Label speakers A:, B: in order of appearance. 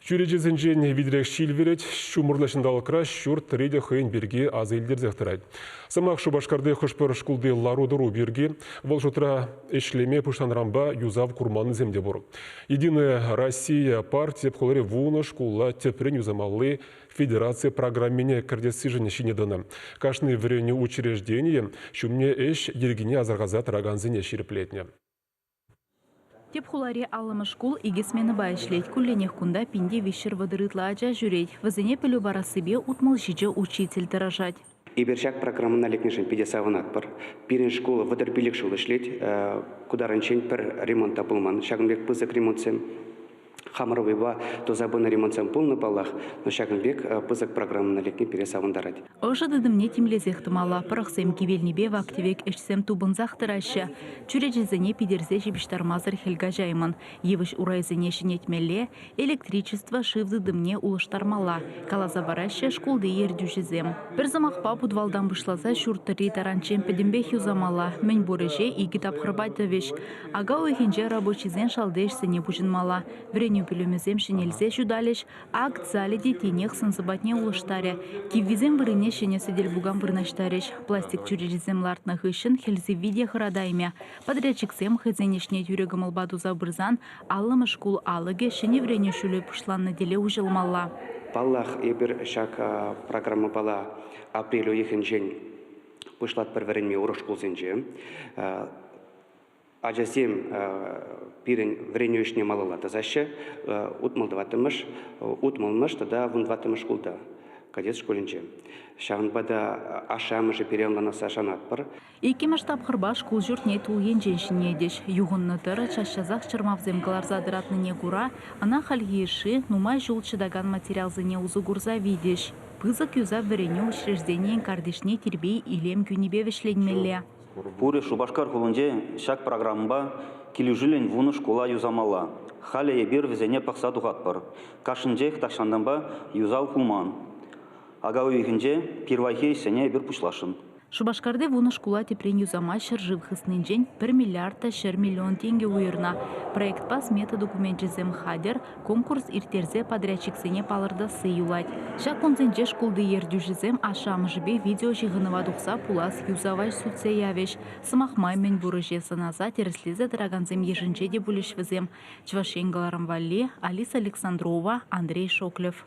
A: Чӳречесенчен витӗрех ҫил вӗрет, ҫумӑрлӑ ҫанталӑкра ҫурт тӑрри те хӑйӗн пирки аса илтерсех тӑрать. Сӑмах Шупашкарти хӑш-пӗр шкулти лару-тӑру пирки, вӑл шутра ӗҫлеме пуҫланӑранпа юсав курманнисем те пур. Единая Россия парти тӗп хулари вунӑ шкула тӗпрен юсамалли федераци программине кӗртессишӗн ҫине тӑнӑ. Кашни вӗренӳ учрежденийӗ ҫумне ӗҫ йӗркине асӑрхаса тӑракансене ҫирӗплетнӗ.
B: Тӗп хулари 50-мӗш шкул икӗ сменӑпа ӗҫлет. Кулленех кунта 1330 ытла ача ҫӳрет. Вӗсене пӗлӳ парассипе 67 учитель тӑрӑшать.
C: Эпир ҫак программӑна лекнӗшӗн питӗ савӑнатпӑр. Пирӗн шкул 35 ҫул ӗҫлет. Ку таранччен пӗр ремонт та пулман. Ҫакӑн пек пысӑк ремонтсем хамӑр вӑйпа туса пынӑ ремонтсем пулнӑ паллах, но ҫакӑн пек пысӑк программӑна лекни пире савӑнтарать.
B: Ӑшӑ тытӑмне тимлесех тӑмалла. Пӑрӑхсем кивелнипе вак-тӗвек ӗҫсем тупӑнсах тӑраҫҫӗ. Чӳречесене питӗрсе ҫыпӑҫтармасӑр хӗл каҫаймӑн. Йывӑҫ урайсене ҫӗнетмелле, электричество шыв тытӑмне улӑштармалла, каласа параҫҫӗ шкулти ертӳҫӗсем. Пӗр сӑмахпа, путвалтан пуҫласа ҫурт тӑрри таранччен пӗтӗмпех юсамалла. Мӗнпур ӗҫе икӗ тапхӑрпа тӑвӗҫ. Ака уйӑхӗнче рабочисен шалти ӗҫсене пуҫӑнмалла. Вӗренӳ пӳлӗмӗсем ҫӗнелсе ҫуталӗҫ, акт залӗ те тинех сӑн-сӑпатне улӑштарӗ. Киввисем вырӑнне ҫӗнӗ сӗтел-пукан вырнаҫтарӗҫ. Пластик чӳречесем лартнӑ хыҫҫӑн хӗл сивви те хӑратаймӗ. Подрядчиксем хӑйсен ӗҫне тӳрӗ кӑмӑлпа туса пырсан 50-мӗш шкул алӑкӗ ҫӗнӗ вӗренӳ ҫулӗ пуҫланнӑ тӗле уҫӑлмалла.
C: Паллах, эпир ҫак программӑпала апрель уйӑхӗнчен пуҫлатпӑр вӗренме урӑх шкулсенче. Ачасем пирӗн вӗренӳ ӗҫне малалла тӑсаҫҫӗ. 64-мӗш, 60-мӗш тата 14-мӗш шкулта, кадет шкулӗнче. Ҫавӑнпа та ашшӗ-амӑшӗ пире ӑнланасса шанатпӑр.
B: Иккӗмӗш тапхӑрпа шкул ҫуртне тул енчен ҫӗнетӗҫ. Юхӑннӑ тӑрӑ час-часах чӑрмавсем кӑларса тӑратнине кура ӑна хальхи йышши нумай ҫул чӑтакан материалсене усӑ курса витӗҫ. Пысӑк юсав вӗренӳ учрежденийӗн картишне тирпей-илем кӳнипе вӗҫленмелле.
D: Пурӗ Шупашкар хулинче ҫак программӑпа килӗшӳллӗн вунӑ шкула юсамалла. Халӗ эпир вӗсене пӑхса тухатпӑр. Кашнинчех тахҫантанпа юсав пулман. Ака уйӑхӗнче пирвайхи ӗҫсене эпир пуҫласшӑн.
B: Шупашкарти вунӑ шкула тӗпрен юсама ҫӗршыв хыснинчен пӗр миллиард та 100 миллион тенкӗ уйӑрнӑ. Проектпа смета докуменчӗсем хатӗр, конкурс ирттерсе подрядчиксене палӑртасси юлать. Ҫак кунсенче шкулти ертӳҫӗсем ашшӗ-амӑшӗпе видеоҫыхӑнӑва тухса пулас юсава сӳтсе явӗҫ. Сӑмах май, мӗнпур ӗҫе сӑнаса тӗрӗслесе тӑракансем йышӗнче те пулӗҫ вӗсем. Чӑваш Ен кӑларӑм валли Алиса Александрова, Андрей Шоклев.